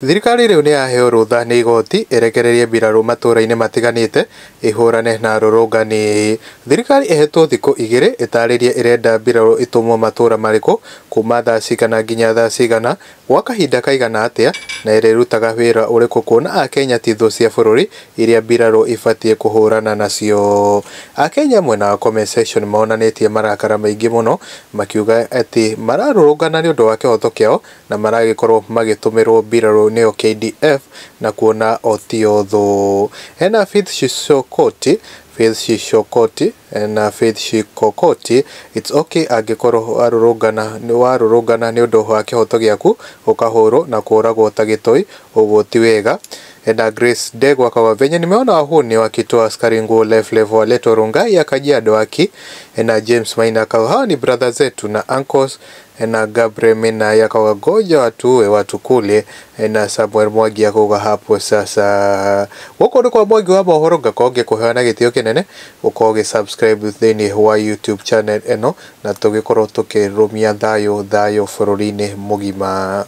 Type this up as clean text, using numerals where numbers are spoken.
Thirikari rĩu nĩ yaheo rũtha nĩ igoti ĩrekererie mbirarũ matũra-inĩ matiganĩte ĩhũrane na arũrũngani. Thirikari ĩhetwo thikũ 2 ĩtarĩrie ĩrenda mbirarũ itũmwo matũra marĩkũ, kuma thaa cigana nginya thaa cigana, gwa kahinda kaigana atĩa, na ĩrĩrutaga wĩra ũrĩkũ kuona akenya ti thũ cia bũrũri iria mbirarũ ibatiĩ kũhũrana nacio. Akenya mwena wa comment section monanĩtie marakara maingĩ mũno makiuga atĩ mararũrũngana nĩ ũndũ wa kĩhoto kĩao na maragĩkorwo magĩtũmĩrwo mbirarũ nĩyo KDF na kuona o tio thũ. Hena Faith Shikokoti, Faith Shikokoti na Faith Shikokoti, it's okay angĩkorwo warũrũngana nĩ ũndũ wa kĩhoto gĩaku ũkahũrwo na kũũragwo ta gĩtoi, ũguo ti wega. Na Grace Ndegwa akauga venye nimeona wahuni wakitoa askari nguo left waletwa Rongai ya Kajiado haki. Na James Maina akauga hawa ni brother zetu na uncles. Na Gabriel Mena akauga goja watuue watu kule. Na Samuel Mwangi akauga hapo sasa. Gũkũ nĩ kwa Mwangi wa mohoro, ngakorwo ngĩkũheo na gĩtĩo kĩnene ũkorwo ũgĩ subscribe thĩinĩ wa YouTube channel ĩno na tũgĩkorwo tũkĩrũmia thayũ thayũ bũrũri-inĩ mũgima.